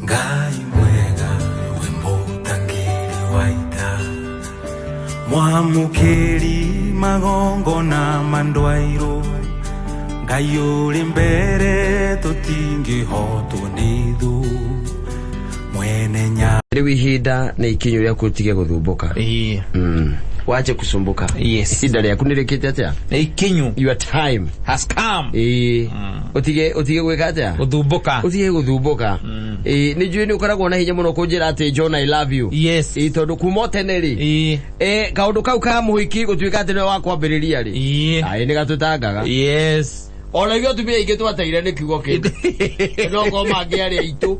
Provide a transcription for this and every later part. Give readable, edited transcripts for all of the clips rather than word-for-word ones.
Ngai mwega rwĩmbo ũtangĩrĩ waita mwamũkĩri magongona mandwairũ Ngai ũrĩ mbere tũtingĩhotwo nĩ thũ mwene nya Rĩu ihinda nĩ ikinyu rĩaku ũtige gũthumbũka. Ĩĩ. Wache kusumbuka. Yes. Ihinda rĩaku nĩ rĩkĩte atĩa? Nĩ ikinyu. Your time. Has come. Ĩĩ. Ũtige gwĩka atĩa? Gũthumbũka. Ũtige gũthumbũka. Ĩĩ, nĩ njũĩ nĩ ũkoragwo na hinya mũno kũnjĩra atĩ John, I love you. Yes. Ĩĩ, tondũ kuma o tene rĩ, Ĩĩ. Kaũndũ kau ka mũhiki gũtuĩka atĩ nĩwe wa kwambĩrĩria rĩ, Ĩĩ. aĩ nĩ gatũtangaga. Yes. Ona ithuĩ atumia aingĩ twateire nĩ kiugo kĩu. No korwo mangĩarĩ aitũ.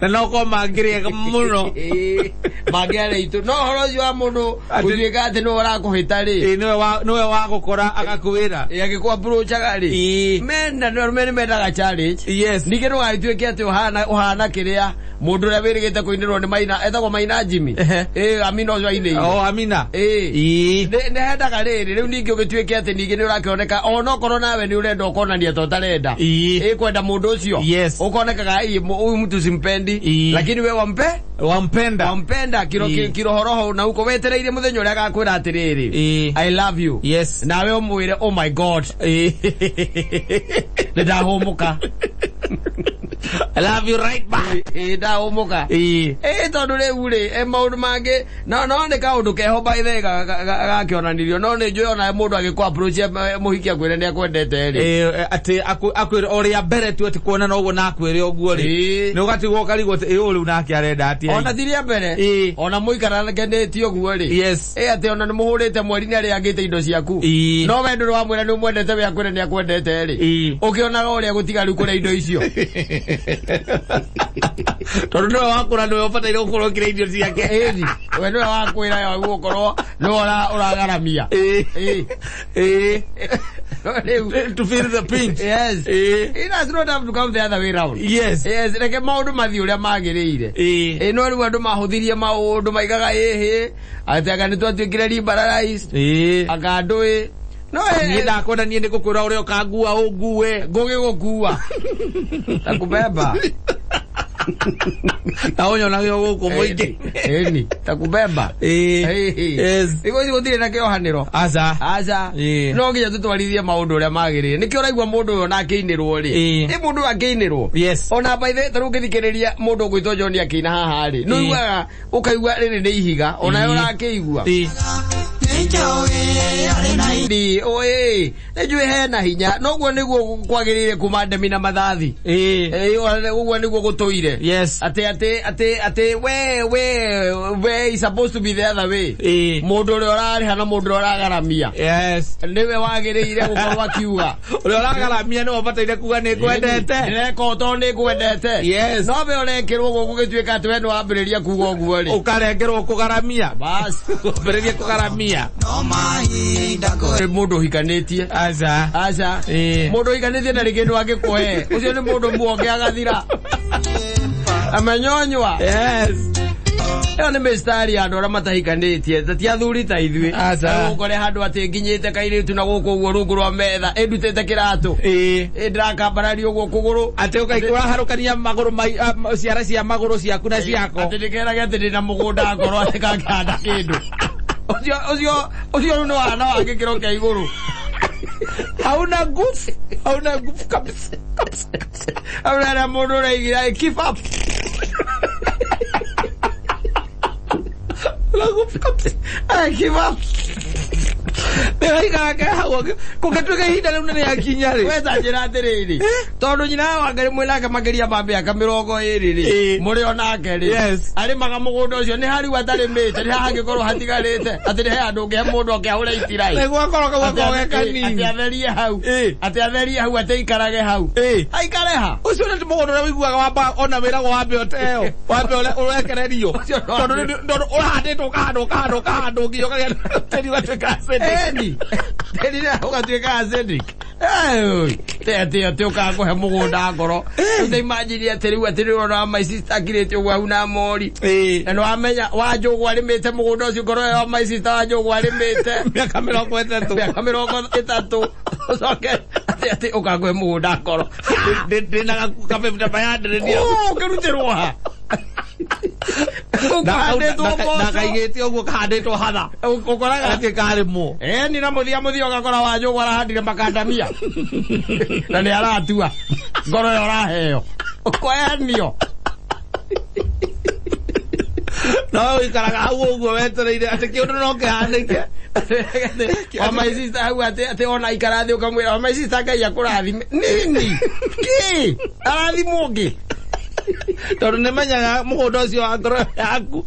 Na no korwo mangĩrĩega mũno. Ĩĩ, mangĩarĩ aitũ. No ũhoro ũcio wa mũndũ gũtuĩka atĩ nĩwe ũrakũhĩta rĩ, Ĩĩ, nĩwe wa gũkora agakwĩra. Ĩĩ, agĩkũ-approachaga rĩ, Ĩĩ. menda arũme nĩ mendaga challenge. Yes. Ningĩ ndũgagĩtuĩke atĩ ũhana kĩrĩa mũndũ ũrĩa wĩrĩgĩte kũinĩrwo nĩ Maina, etagwo Maina Jimmy. Ehe. Ĩĩ, Amina ũcio ainĩire. Oh, Amina. Ĩĩ. Ĩĩ. Nĩ hendaga rĩrĩ rĩu ningĩ ũgĩtuĩke atĩ ningĩ nĩ ũrakĩoneka onokorwo nawe nĩ ũrenda ũkonania ta ũtarenda. Ĩĩ. Ĩĩ, kwenda mũndũ ũcio. Yes. Ũkonekaga ĩĩ, huyu mtu simpendi. Ĩĩ. Lakini we wampe Wampenda. wampenda kiro Ĩĩ. kirohoroho na huko wetereire mũthenya ũrĩa agakwĩra atĩrĩrĩ, Ĩĩ. I love you. Yes. Nawe ũmwĩre, oh my God, Ĩĩ. nĩ ndahũmũka. I love you right back. Ĩĩ, ndahũmũka. Ĩĩ. Ĩĩ, tondũ rĩu rĩ, maũndũ mangĩ no no nĩ kaũndũ keho by the way gakĩonanirio, no nĩ njũĩ ona mũndũ agĩkũ approach mũhiki akwĩre nĩ akwendete rĩ. Ĩĩ, atĩ akwĩre o rĩa mbere tu atĩ kuona noguo na akwĩre ũguo rĩ, Ĩĩ. nĩ ũgatigwo ũkarigwo atĩ ĩĩ, ũyũ rĩu nake arenda atĩa? Ona ti rĩa mbere, Ĩĩ. ona mũikaranĩtie ũguo rĩ. Yes. Ĩĩ, atĩ ona nĩ mũhũrĩte mweri nĩ arĩangĩte indo ciaku. Ĩĩ. No we ndũrĩ wamwĩra nĩ ũmwendete, we akwĩre nĩ akwendete rĩ. Ĩĩ. Ũkĩonaga ũrĩa gũtiga rĩu kũrĩa indo icio. Tondũ nĩwe wakũra, nĩwe ũbataire gũkorwo ũkĩrĩa irio ciake. Ĩni, we nĩwe wakwĩra gũkorwo nĩwe ũragaramia. Ĩĩ. Ĩĩ. Ĩĩ. Rĩu To feel the pinch. Yes. Ĩĩ. It does not have to come the other way round. Yes. Yes, reke maũndũ mathiĩ ũrĩa magĩrĩire. Ĩĩ. Ĩĩ, no rĩu andũ mahũthirie maũndũ maigaga ĩhĩ atĩ anga nĩ twatuĩkire liberalized. Ĩĩ. Anga ndũĩ. No Niĩ ndakwenda, niĩ nĩ ngũkwĩra ũrĩa ũkangua ũngue. Ngũgĩgũkua. Takubeba. Na ũnyonage o gũkũ mũingĩ. Ĩni, takubeba. Ĩĩ. Ĩĩ. Yes. Thikũ ici gũtirĩ na kĩohanĩro. Aca. Aca. Ĩĩ. No nginya tũtwarithie maũndũ ũrĩa magĩrĩire. Nĩkĩo ũraigua mũndũ ũyũ ona akĩinĩrwo rĩ. Ĩĩ. Ĩ, mũndũ ũyũ akĩinĩrwo. Yes. Ona by the way, ta rĩu ũngĩthikĩrĩria mũndũ ũgwĩtwo John akĩina haha rĩ, nĩ Ĩĩ. ũiguaga ũkaigua rĩrĩ nĩ ihiga, ona we Ĩĩ. ũrakĩigua. Ĩĩ. Nĩ ĩĩ, nĩ njũĩ hena hinya, noguo nĩguo kwagĩrĩire kuma ndemi na mathathi. Ĩĩ. Ĩĩ, ũguo nĩguo gũtũire. Yes. Atĩ we is supposed to be the other way. Ĩĩ. Mũndũ ũrĩa ũrarĩha na mũndũ ũrĩa ũragaramia Yes. nĩwe wagĩrĩire gũkorwo akiuga. Ũrĩa ũragaramia nĩwe ũbataire kuga nĩ ngwendete. Ndĩreka ũũ tondũ nĩ ngwendete. Yes. No we ũrekĩrwo ũguo gũgĩtuĩka atĩ we nĩ wambĩrĩria kuga ũguo rĩ. Ũkarengerwo kũgaramia. Bas. Wambĩrĩrie kũgaramia. Nĩ mũndũ ũhikanĩtie. Aca. Aca. Ĩĩ. Mũndũ ũhikanĩtie ndarĩ kĩndũ angĩkũhe. Ũcio nĩ mũndũ muonge agathira. Amenyonywa. Yes. Ĩyo nĩ mĩstari ya andũ arĩa matahikanĩtie, ta ti athuri ta ithuĩ. Aca. Ũkore handũ atĩ nginyĩte kairĩtu na gũkũ ũguo rungu rwa metha ĩndutĩte kĩratũ. Ĩĩ. Ĩ, ndĩrakambararia ũguo kũgũrũ. Atĩ ũraharũkania magũrũ ciara cia magũrũ ciaku na ciako. Atĩ ndĩkerage atĩ ndĩna mũgũnda ngorwo atĩ kangĩhanda kĩndũ. Ũcio rĩu nĩ wana wa gĩkĩro kĩa igũrũ. Hauna nguvu. Hauna nguvu kabisa. Kabisa. Hau harĩa mũndũ ũraigira, keep up. Hauna nguvu kabisa. Keep up. Nĩwaikara ke hau kũngĩtuĩka ihinda rĩu nĩ rĩakinya rĩ. We ta njĩra atĩrĩrĩ, tondũ nyina wa Ngai mwĩ nake makĩria ma mĩaka 20 rĩ, Ĩĩ. mũrĩ o nake rĩ, Yes. arĩmaga mũgũnda ũcio nĩ hariu atarĩmĩte, nĩ hangĩkorwo hatigarĩte atĩ nĩ he handũ ũngĩhe mũndũ oke ahũre itirai. Nĩguo akorwo kau gakorwo ge Atĩ kanini. atherie hau. Ĩĩ. Atĩ atherie hau, atĩ aikarage hau. Ĩĩ. Aikare ha? Ũcio nĩ mũgũnda ũrĩa ũiguaga wamba ona wĩragwo wambe ũteo, wambe ũrekererio. Ũcio no Tondũ tondũ ũrahandĩtwo ũkahandwo ũkahandwo ũkahandwo nginya ũkagĩa tĩri ũgatuĩka acidic. Ĩni. Tĩri na ũgatuĩka acidic. Atĩ atĩ ũkakũhe mũgũnda ngoro. Rĩu ta imagine atĩ rĩu atĩ rĩu ũrona my sister akirĩte ũguo hau na mori. Ĩĩ. Na nĩwamenya Wanjũgũ arĩmĩte mũgũnda ũcio, ngoro ĩyo my sister Wanjũgũ arĩmĩte Mĩaka 30. Mĩaka 30, ũcoke atĩ ũkakũhe mũgũnda ngoro. Ndĩna kabebita bayandĩrĩria. Ũkĩrutĩrwo ha? Kũhandĩtwo Na mboco. kaigĩte ũguo kahandĩtwo hatha. Ũkoraga Gatiĩ karĩmwo. Eni na muthia muthia ũgakora Wanjũgũ arahandire makandamia na nĩ aratua ngoro ĩyo ũraheo ũkwenio. No ũikaraga hau ũguo wetereire atĩ kĩũndũ no kĩhanĩke. Wa my sister hau atĩ ona ikara thĩ ũkamwĩra, "Wa my sister, Ngai akũrathime." Nini kĩ arathimwo ũngĩ? Tondũ nĩ menyaga mũgũnda ũcio wa ngoro yaku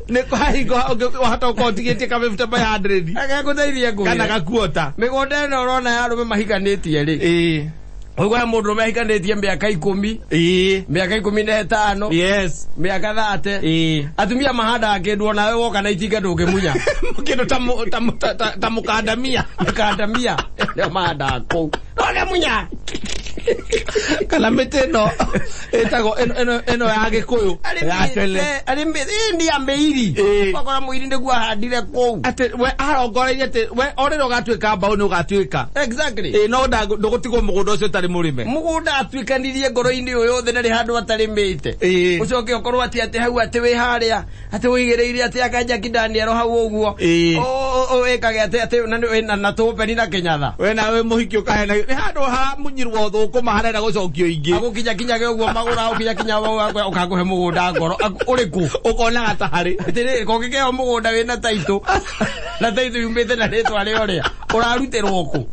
nĩ kwahingo wahota gũkorwo ũtigĩtie ka 50 by 100 agekũteithie kana ngwĩre gakuota. Mĩgũnda ĩno ũrona ya arũme mahikanĩtie rĩ, Ĩĩ. ũiguaga mũndũ ũrũme ahikanĩtie mĩaka 10, Ĩĩ. mĩaka 15, Yes. mĩaka 30. Ĩĩ. Atumia mahandaga kĩndũ onawe woka na itinga ndũngĩmunya. Kĩndũ ta ta mũkandamia. Mĩkandamia nĩo mahandaga kũu, ndũngĩmunya. Kana mĩtĩ ĩno ĩtagwo ĩno ya Gĩkũyũ ya tene. Arĩmĩ ya mĩiri. Ĩĩ. Wakora mũiri nĩguo ahandire kũu. Atĩ we arongoreirie atĩ we o rĩrĩa ũgatuĩka mbaũ nĩ ũgatuĩka. Exactly. Ĩĩ, no ndũgũtigwo mũgũnda ũcio ũtarĩ mũrĩme. Mũgũnda atuĩkanirie ngoro-inĩ ũyũ yothe ndarĩ handũ atarĩmĩte. Ĩĩ. Ũcoke ũkorwo atĩ hau atĩ wĩ harĩa atĩ ũigĩrĩire atĩ akanja Daniel hau ũguo. Ĩĩ. Wĩkage atĩ na tũpeni na kĩnyatha. We nawe mũhiki ũkahena nĩ handũ haramunyirwo thũkũma harenda gũcokio ingĩ. Agũkinya kinyage ũguo magũra ũkinya kinya ũkakũhe mũgũnda ngoro ũrĩkũ? Ũkonaga ta harĩ. Atĩrĩrĩ, kũngĩkeo mũgũnda wĩna taitũ na taitũ yumĩte na rĩtwa rĩa ũrĩa ũrarutĩrwo kũ?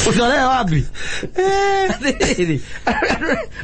Ũcore wapi? Atĩrĩrĩ,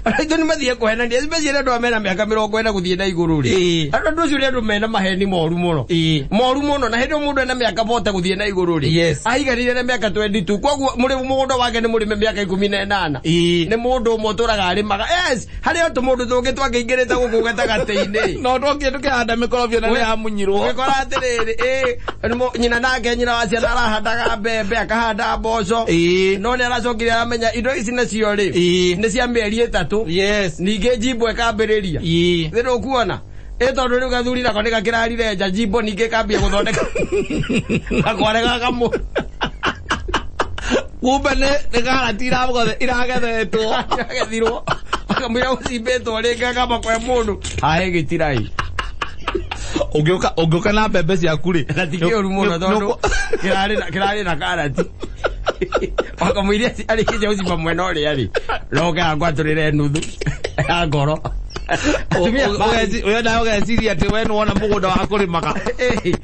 andũ nĩ mathiĩ kũhenania, especially andũ arĩa mena mĩaka 40 gũthiĩ na igũrũ rĩ. Ĩĩ. Andũ acio nĩ andũ mena maheni moru mũno. Ĩĩ. Moru mũno, na hĩndĩ ĩyo mũndũ ena mĩaka 40 gũthiĩ na igũrũ rĩ. Yes. Aiganĩire na mĩaka 22. Koguo mũgũnda wake nĩ mũrĩme mĩaka 18. Ĩĩ. Nĩ mũndũ ũmwe ũtũraga arĩmaga. Yes, harĩ o tũmũndũ tũngĩ twangĩingĩrĩte gũkũ gatagatĩ-inĩ. No twokire tũkĩhanda mĩkorobia na nĩ yamunyirwo. Ũgĩkora atĩrĩrĩ, nyina nake, nyina wa ciana arahandaga mbembe, akahanda mboco. Ĩĩ. No nĩ aracokire aramenya indo ici nacio rĩ, Ĩĩ. nĩ cia mĩeri 3. Yes. Ningĩ njimbo ĩkambĩrĩria. Ĩĩ. Thĩ ndũkuona ĩ tondũ rĩu gathuri nako nĩ gakĩrarire nja, njimbo ningĩ kambia gũthondeka gakware gakamũ. Kumbe nĩ karati iragethetwo. Agethirwo akamwĩra gũcimbĩtwo rĩngĩ akamba kwe mũndũ hae gĩtirai. Ũngĩũka na mbembe ciaku rĩ. Na ti kĩũru mũno tondũ kĩrarĩ na karati. Wakamũiria arĩkĩtie gũcimba mwena ũrĩa rĩ, noke angwatũrĩre nuthu ya ngoro. Atumia Ũyenda ũgeciria atĩ we nĩwona mũgũnda wa kũrĩmaga.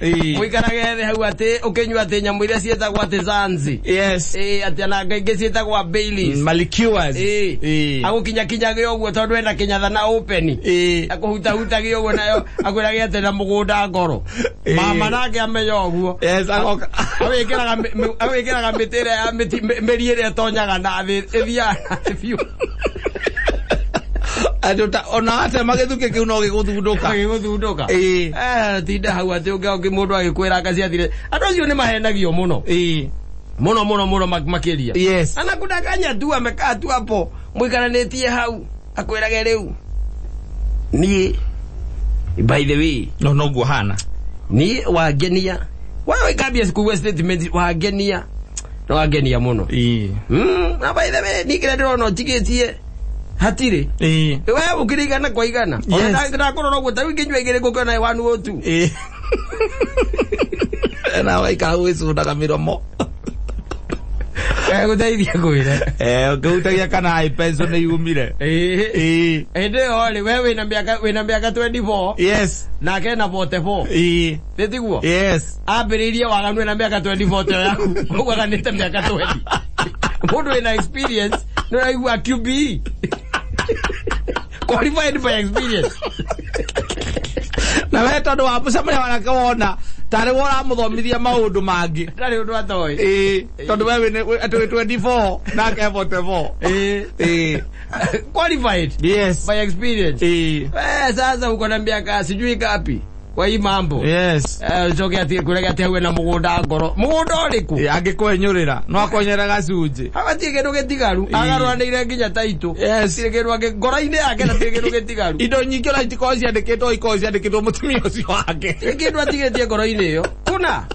Ĩĩ. Mũikarage thĩ hau atĩ ũkĩnyua atĩ nyamũ iria ciĩtagwo atĩ Zanzi. Yes. Ĩĩ, atĩ ona ingĩ ciĩtagwo Baileys. Malicuas. Ĩĩ. Ĩĩ. Agũkinya kinyage ũguo tondũ ena kĩnyatha na open. Ĩĩ. Akũhutahutagia ũguo nayo akwĩrage atĩ na mũgũnda ngoro. Ĩĩ. Mama nake amenya ũguo. Yes, agoka. Awĩkĩraga mĩtĩ ĩrĩa ya mĩti mĩri ĩrĩa ĩtonyaga na thĩ ĩthiaga na thĩ biũ. Andũ ta ona atema gĩthukĩ kĩu no gĩgũthundũka. Gĩgũthundũka. Ĩĩ. Tinda hau atĩ ũngĩ mũndũ agĩkwĩra anga ciathire. Andũ acio nĩ mahenagio mũno. Ĩĩ. Mũno mũno mũno makĩria. Yes. Anakudanganya tu, amekaa tu hapo mũikaranĩtie hau akwĩrage rĩu niĩ, by the way, No noguo hana. niĩ wangenia wewe ikambia kuigua statement wangenia na wangenia mũno. Ĩĩ. Na by the way, niĩ kĩrĩa ndĩrona ũtigĩtie hatirĩ. Ĩĩ. We ũkĩrĩ igana kwa igana. Yes. Ona ndakũrora ũguo ta rĩu ingĩnyua igĩrĩ ngũkĩona 102. Ĩĩ. Na waikara gwĩcundaga mĩromo. Gũteithia ngwĩre. Ũkĩhutagia kana pencil nĩ yumire. Ĩĩ. Ĩĩ. Hĩndĩ ĩyo rĩ, we wĩna mĩaka 24. Yes. Nake ena 44. Ĩĩ. Nĩ tiguo? Yes. Ambĩrĩirie waganu ena mĩaka 24 teo yaku, koguo aganĩte mĩaka 20. Mũndũ wĩna experience nĩ ũraigua QBE, qualified by experience. Na we tondũ wa mũcemanio wanake wona tarĩ we ũramũthomithia maũndũ mangĩ. Ndarĩ ũndũ atoĩ. Ĩĩ, tondũ we atĩ wĩ 24 nake 44. Ĩĩ. Ĩĩ. Qualified Yes. by experience. Ĩĩ. Eh, sasa uko na miaka sijui ngapi kwa hii mambo. Yes. Eh, ucoke ati kurega ati hau na mũgũnda ngoro, mũgũnda ũrĩkũ? Ĩĩ, angĩkwenyũrĩra no akwenyũrĩra gacunjĩ. Hatirĩ kĩndũ gĩtigaru. Ĩĩ. Agarũranĩire nginya taitũ. Yes. Hatirĩ kĩndũ angĩ ngoro-inĩ yake na tirĩ kĩndũ gĩtigaru. Indo nyingĩ ona itikoragwo ciandĩkĩtwo, ikoragwo ciandĩkĩtwo mũtumia ũcio wake. Tirĩ kĩndũ atigĩtie ngoro-inĩ ĩyo kuna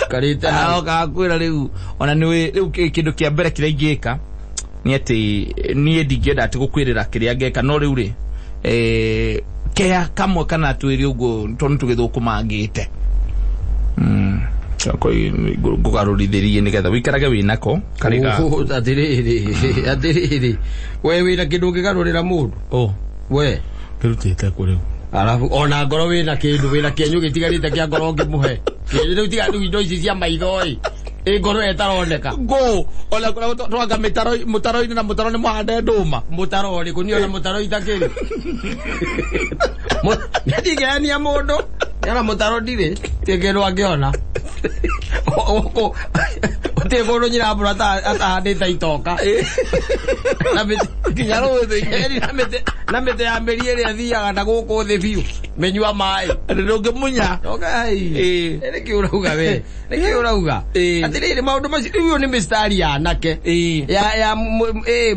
karĩte hau. Aroka akwĩra rĩu ona nĩ rĩu kĩndũ kĩa mbere kĩrĩa ingĩka Nĩ atĩ niĩ ndingĩenda atĩ gũkwĩrĩra kĩrĩa ngeka no rĩu rĩ kea kamwe kana twĩrĩ ũguo tondũ tũgĩthũkũmangĩte. Ngũgarũrithĩrie nĩgetha wĩikarage wĩnako karĩ ga Atĩrĩrĩ, atĩrĩrĩ, we wĩna kĩndũ ũngĩgarũrĩra mũndũ? Oh, we kĩrutĩte kũ rĩu? Arabu ona ngoro wĩna kĩndũ, wĩna kĩenyũ gĩtigarĩte kĩa ngoro ũngĩmũhe? Rĩu tiga rĩu indo ici cia maitho ĩ, ĩ ngoro ĩtaroneka. Ngũ ona kũrĩa twanga mĩtaro mũtaro-inĩ na mũtaro nĩ mũhande ndũma. Mũtaro ũrĩkũ? Niĩ ona mũtaro itakĩrĩ. Nĩndingĩania mũndũ ona mũtaro ndirĩ, ti kĩndũ angĩona. Gũkũ gũtirĩ kũndũ nyirambũra atahandĩte itoka na mĩtĩ nginya rũthĩ. Na mĩtĩ ya mĩri ĩrĩa ĩthiaga na gũkũ thĩ biũ mĩnyua maĩ. Atĩ ndũngĩmunya. Ĩ nĩkĩ ũrauga we? Nĩkĩ ũrauga? Atĩrĩrĩ, maũndũ macio rĩu ũyũ nĩ mĩstari ya anake, ya mwanake.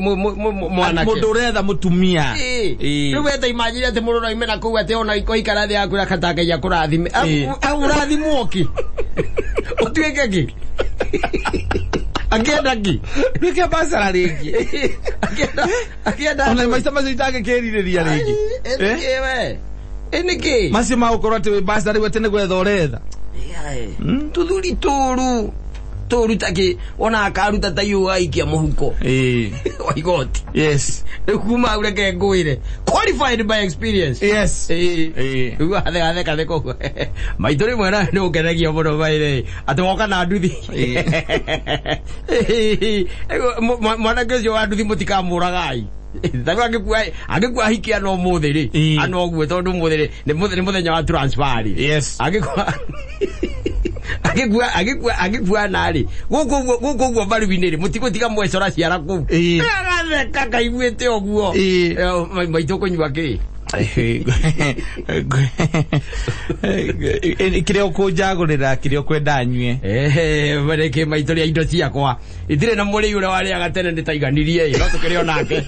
Mũndũ ũretha mũtumia. Rĩu weta imagine atĩ mũndũ no aime na kũu atĩ ona ikara thĩ yaku na Ngai akũrathime. Ũrathimwo kĩ? Ũtuĩke kĩ? Akĩenda kĩ? Nduĩke bacara rĩngĩ. Akĩenda ona maica macio itangĩkĩrirĩria rĩngĩ. Nĩkĩ we? Nĩkĩ? Macio magũkorwo atĩ wĩ bacara rĩu atĩ nĩ gwetha ũretha. Tũthuri tũru tũru takĩ ona akaruta ta iũ aikia mũhuko wa igoti. Yes. Rĩu kuma hau reke ngwĩre, qualified by experience. Yes. Rĩu atheka theka ũguo maitũ rĩmwe na nĩ ũkenagia mũno maire atĩ woka na nduthi. Mwanake ũcio wa nduthi mũtikamũragai. Tarĩu angĩkua hikia no mũthĩ rĩ, ano ũguo tondũ mũthĩ rĩ nĩ mũthenya wa transfer rĩ. Yes. Angĩkua narĩ gũkũ ũguo mbaruinĩ rĩ, mũtigũtiga mwecora ciara kũu. Agatheka kaiguĩte ũguo. Maitũ kũnyua kĩ? Kĩrĩa ũkũnjagũrĩra, kĩrĩa ũkwenda nyue. Reke maitũ rĩa indo ciakwa itirĩ na mũrĩi ũrĩa warĩaga tene nĩtaiganirie, no tũkĩrĩ onake.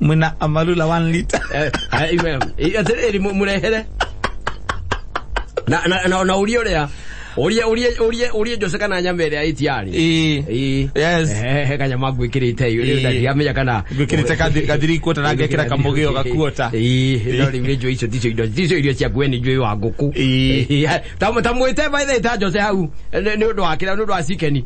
Mwĩna Amarula 1 liter. Atĩrĩrĩ, mũrehere na ũrie ũrĩa ũrie Jose kana nyama ĩrĩa ĩtiarĩ. Yes. He kanyama ngwĩkĩrĩte ĩ, rĩu ndiramenya kana ngwĩkĩrĩte gathiri kuota na ngekĩra kamũgĩo gakuota. No rĩu nĩ njũĩ icio ticio indo, ticio irio ciaku we nĩ njũĩ wa ngũkũ. Ta mwĩte by the way ta Jose hau nĩ ũndũ wa kĩrĩa, nĩ ũndũ wa chicken.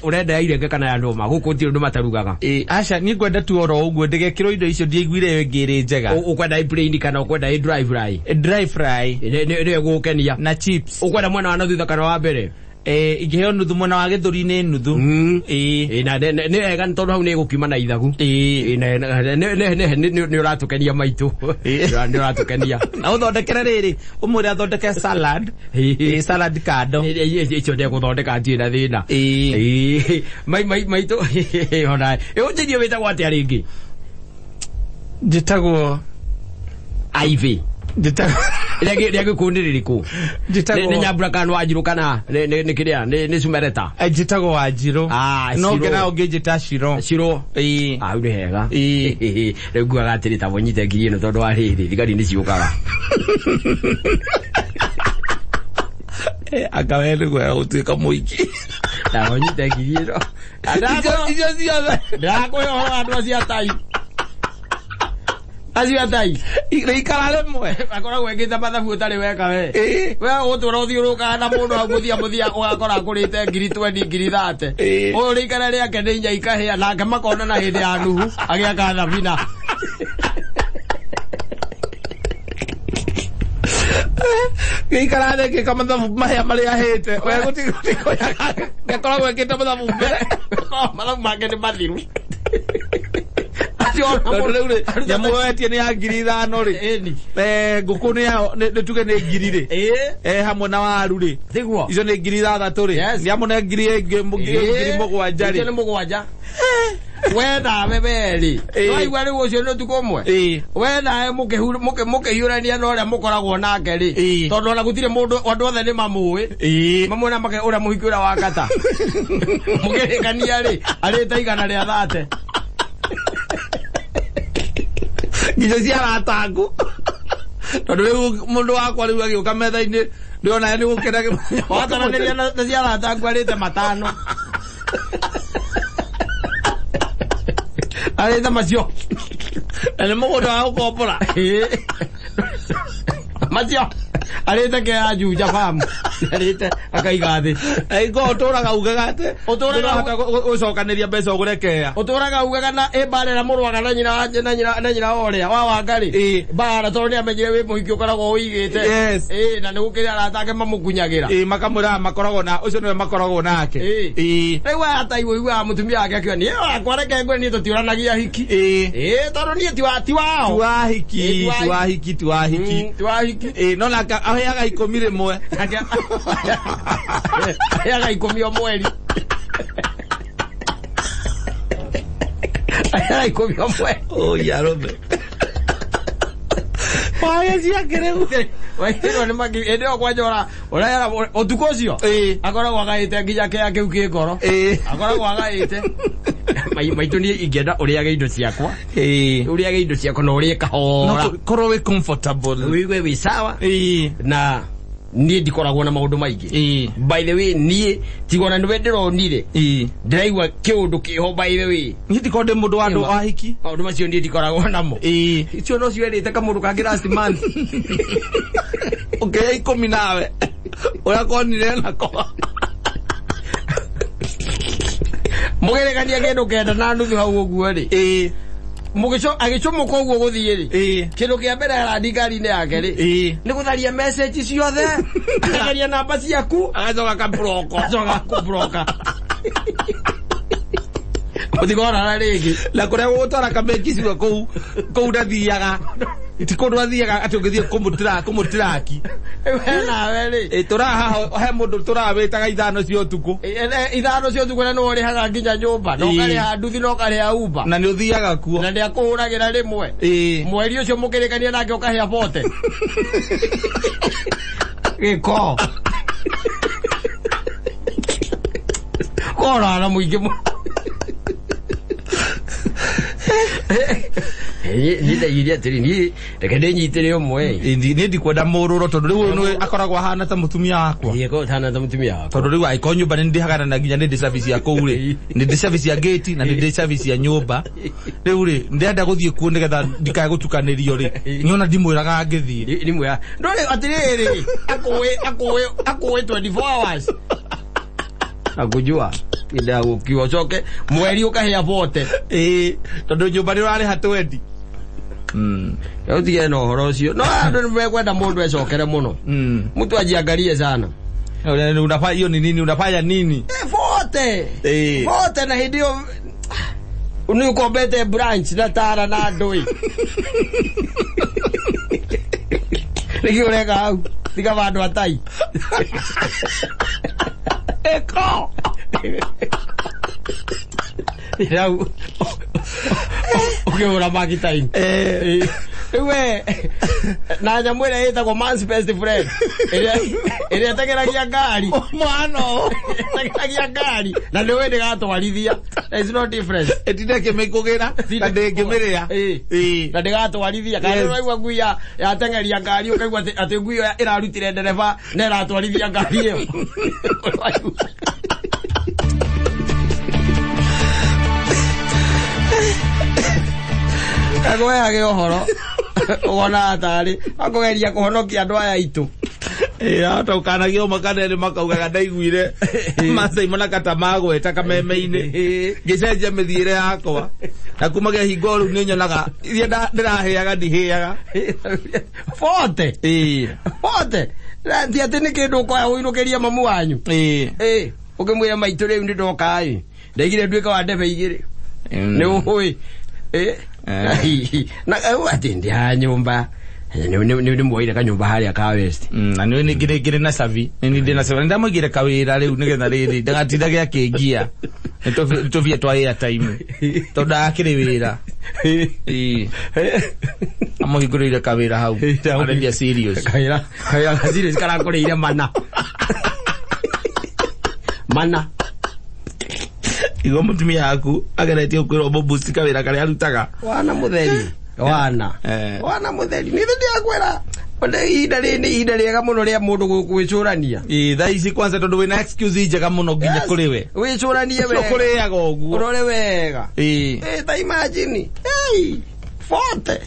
Ũrenda ya irenge kana ya ndũma? Gũkũ gũtirĩ ũndũ matarugaga. Aca niĩ ngwenda tu oro ũguo ndĩgekĩrwo indo icio ndiaiguire ĩyo ĩngĩ ĩrĩ njega. Ũkwenda ĩ plain kana ũkwenda ĩ dry fry? Dry fry. Nĩ ĩgũgũkenia. Na chips. Ũkwenda mwena wa na thutha kana wa mbere? Ingĩheo nuthu mwena wa gĩthũri-inĩ nuthu. Na nĩ wega nĩ tondũ hau nĩ ĩgũkiuma na ithagu. Nĩ ũratũkenia maitũ. Nĩ ũratũkenia. Na ũthondekere rĩrĩ, ũmwĩre athondeke salad. Salad kando. Icio ndegũthondeka ndirĩ na thĩna. Maitũ ona ũnjĩrie wĩtagwo atĩa rĩngĩ? Njĩtagwo Ivy. Rĩa gĩkũyũ nĩ rĩrĩkũ? Nĩ Nyambura kana Wanjirũ kana nĩ kĩrĩa nĩ Sumereta? Njĩtagwo Wanjirũ. No ngena ũngĩnjĩta Shiro. Shiro. Hau nĩ hega. Rĩu nguaga atĩrĩ ta mũnyite ngiri ĩno tondũ wa rĩrĩ thigari nĩ ciũkaga. Anga we nĩ guoya gũtuĩka mũingĩ. Ta mũnyite ngiri ĩno. Icio ciothe. Ndĩrakũhe ũhoro wa andũ acio atai. Acio atai. Rĩikara rĩmwe. Akoragwo ekĩte mathabu ũtarĩ weka we. We ũgũtũra ũthiũrũrũkaga na mũndũ hau mũthia mũthia ũgakora akũrĩte ngiri 20 ngiri 30. Ũyũ rĩikara rĩake nĩ inya ikahĩa nake makonana hĩndĩ ya Nuhu agĩaka thabina. Gĩikara thĩ gĩka mathabu mahĩa marĩa ahĩte. We gũtikoyaga. Gakoragwo ekĩte mathabu mbere. Mathabu make nĩ mathiru. Nyamũ wetie nĩ ya ngiri 5 rĩ. Ngũkũ nĩ tuge nĩ ngiri rĩ. Hamwe na waru rĩ. Icio nĩ ngiri 6 rĩ. Nĩ amwe na ngiri 7 rĩ. Nĩ mũgwanja. We nawe we rĩ. Waigua rĩu ũcio nĩ ũtukũ ũmwe. We nawe mũkĩhiũrania na ũrĩa mũkoragwo nake rĩ. Tondũ ona gũtirĩ mũndũ, andũ othe nĩ mamũĩ. Mamwona make ũrĩa mũhiki ũrĩa wa kata. Mũkĩrĩkania rĩ, arĩte 130. Nginya cia arata aku. Tondũ rĩu mũndũ wakwa rĩu agĩũka metha-inĩ ndĩrona nĩ gũkena. Wataranĩria na cia arata aku arĩte 5. Arĩte macio. Na nĩ mũgũnda wa gũkombora. Macio arĩte ke ya Juja farm. Arĩte akaiga thĩ. Aiko ũtũraga ugaga atĩ Ũtũraga gũcokanĩria mbeca ũgũre kea. Ũtũraga ugaga na ĩ mbara ĩrĩa mũrũaga na nyina na nyina na nyina wa ũrĩa wa Wangari. Mbara tondũ nĩamenyire wĩ mũhiki ũkoragwo ũigĩte. Yes. Na nĩ gũkĩrĩ arata ake mamũkunyagĩra. Makamwĩra makoragwo na ũcio nĩwe makoragwo nake. Rĩu aya ta iguaga mũtumia wake akiuga niĩ wakwa reke ngwĩre niĩ tũtiũranagia hiki. Tondũ niĩ ti wao. Ti wahiki ti wahiki. Ti wahiki. No nake aheaga 10 rĩmwe. Aheaga 10 o mweri. Aheaga 10 o mweri. Oi arũme. Waĩ ciake rĩu. Waigĩrwo nĩ magi hĩndĩ ĩyo kwanja ũrera ũtukũ ũcio. Akoragwo agaĩte nginya kĩa kĩu kĩ ngoro. Akoragwo agaĩte. Maitũ niĩ ingĩenda ũrĩage indo ciakwa. Ũrĩage indo ciakwa na ũrĩe kahora. No korwo wĩ comfortable. Wĩigue wĩ sawa. Na niĩ ndikoragwo na maũndũ maingĩ. By the way niĩ tigona nĩwe ndĩronire. Ndĩraigua kĩũndũ kĩho by the way. Niĩ ndikorwo ndĩ mũndũ wa andũ a hiki. Maũndũ macio niĩ ndikoragwo namo. Icio no cierĩte kamũndũ kangĩ last month. Ũkĩoya 10 nawe. Ũrĩa konire nako. Mũgerekania kĩndũ 9 na nuthu hau ũguo rĩ. Agĩcũmũka ũguo gũthiĩ rĩ. Kĩndũ kĩa mbere arandi ngari-inĩ yake rĩ. Nĩ gũtharia message ciothe. Agacaria namba ciaku. Agacoka akablock. Agacoka akablock. Mũtikonana rĩngĩ. Na kũrĩa gũgũtwara kameki ciwe kũu kũu ndathiaga. Ti kũndũ athiaga atĩ ũngĩthiĩ kũmũtiraki. We nawe rĩ. Tũraha he mũndũ tũrawĩtaga 5 cia ũtukũ. 5 cia ũtukũ na nĩwe ũrĩhaga nginya nyũmba. Na ũkarĩha nduthi na ũkarĩha Uber. Na nĩ ũthiaga kuo. Na nĩakũhũragĩra rĩmwe. Mweri ũcio mũkĩrĩkania nake ũkahĩa bote. Gĩko. Korana mũingĩ mũno. Niĩ ndaigire atĩrĩ niĩ reke ndĩnyitĩre ũmwe. Niĩ ndikwenda mũrũro tondũ rĩu ũyũ akoragwo ahana ta mũtumia wakwa. Ĩĩ ahana ta mũtumia wakwa. Tondũ rĩu angĩkorwo nyũmba nĩ ndĩhaga na nginya nĩ ndĩ service ya kũu rĩ. Nĩ ndĩ service ya gate na nĩ ndĩ service ya nyũmba. Rĩu rĩ ndĩrenda gũthiĩ kuo nĩgetha ndikae gũtukanĩrio rĩ. Niĩ ona ndimwĩraga ngĩthiĩ. Ndimwĩra. Ndũrĩ atĩrĩrĩ akũĩ 24 hours. Akujua. Ndagũkiwa ũcoke mweri ũkahĩa bote. Tondũ nyũmba nĩ ũrarĩha 20. Rĩu tigane na ũhoro ũcio. No andũ nĩ mekwenda mũndũ ecokere mũno. Mtu ajiangalie sana. Unafanya hiyo ni nini? Unafanya nini? Bote. Bote na hĩndĩ ĩyo nĩ ũkombete branch na tara na andũ. Nĩkĩ ũreka hau? Tiga vandũ atai. Eko. Rĩu ũkĩhũra maki time. Rĩu we na nyamũ ĩrĩa ĩtagwo man's best friend ĩrĩa ĩteng'eragia ngari. Mwana ĩteng'eragia ngari na nĩũĩ ndĩgatwarithia. There is no difference. Ĩtinde ĩkĩmĩkũgĩra na ndĩngĩmĩrĩa. Na ndĩgatwarithia. Kana ũraigua ngui yateng'eria ngari ũkaigua atĩ ngui ĩyo ĩrarutire ndereba na ĩratwarithia ngari ĩyo. Kagwehage ũhoro ũkonaga tarĩ akũgeria kũhonokia andũ aya aitũ. Hata ũkanagia ũmwe kana erĩ makaugaga ndaiguire Masaimo na kata magweta kameme-inĩ ngĩcenjia mĩthiĩre yakwa na kumagia hingo rĩu nĩ nyonaga iria ndĩrahĩaga ndihĩaga. Bote. Bote. Ti atĩ nĩ kĩndũ ũkoya ũinũkĩrie mamu wanyu. Ũkĩmwĩra maitũ rĩu nĩ ndoka ĩ. Ndaigire nduĩka wa ndebe 2. Nĩ ũĩ. Na atĩ ndĩ ha nyũmba. Nĩ muoire kanyũmba harĩa ka West. Na nĩ ngĩrĩ na savi. Nĩ ndĩ na savi. Ndamũigĩre kawĩra rĩu nĩgetha rĩrĩ ndagatindage akĩngia. Nĩ tũbie twa airtime. Tondũ akĩrĩ wĩra. Amũhingũrĩire kawĩra hau. Arendia serious. Kawĩra ka serious karakũrĩire mana. Mana. Igo mũtumia waku ageretie gũkwĩra ũmũboost kawĩra karĩa arutaga. Wana mũtheri. Wana. Wana mũtheri. Nĩ ndĩrakwĩra. Ona ihinda rĩrĩ nĩ ihinda rĩega mũno rĩa mũndũ gwĩcũrania. Ĩĩ, thaa ici kwanza tondũ wĩna excuse njega mũno nginya Yes. kũrĩ we. Wĩcũranie Ũcio wega. kũrĩaga ũguo. Ũrore wega. Ĩĩ. Ĩ, ta imagine. Hey, 40.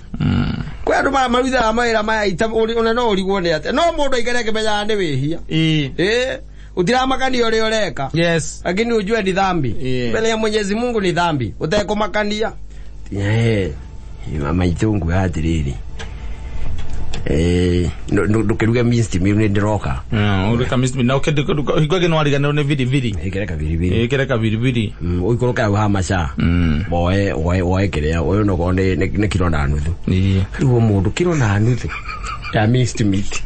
Kwĩ andũ maya maruthaga mawĩra maya ita ona no ũrigwo nĩ atĩa. No mũndũ aikare akĩmenyaga nĩ wĩhia. Ĩĩ. Ĩ, ũtiramakania ũrĩa ũreka. Yes. Lakini ujue ni dhambi. Yeah. Mbele ya Mwenyezi Mungu ni dhambi. Utekumakania. Eh, maitũ nguga atĩrĩrĩ. Eh, ndũkĩruge minced meat nĩ ndĩroka. Ũreka minced meat. Na hingo ĩngĩ nĩwariganĩrwo nĩ biribiri. Ĩkĩre kabiribiri. Ĩkĩre kabiribiri. Ũikũrũke hau ha maca. Woe woe woe kĩrĩa ũyũ nokorwo nĩ kiro na nuthu. Ĩĩ. Rĩu mũndũ kiro na nuthu ya minced meat.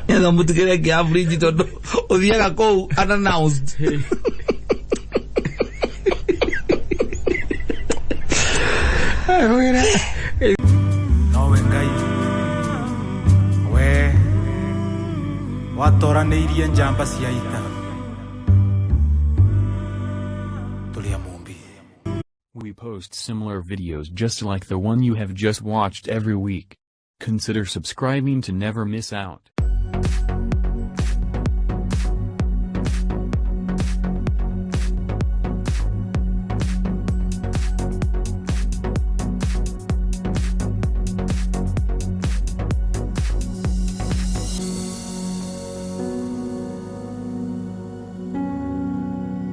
Nĩgetha mũtigĩre ngĩa fridge tondũ ũthiaga kũu unannounced. Nowe Ngai we watoranĩirie njamba cia ita tũrĩ a Mũmbi. We post similar videos just like the one you have just watched every week. Consider subscribing to never miss out.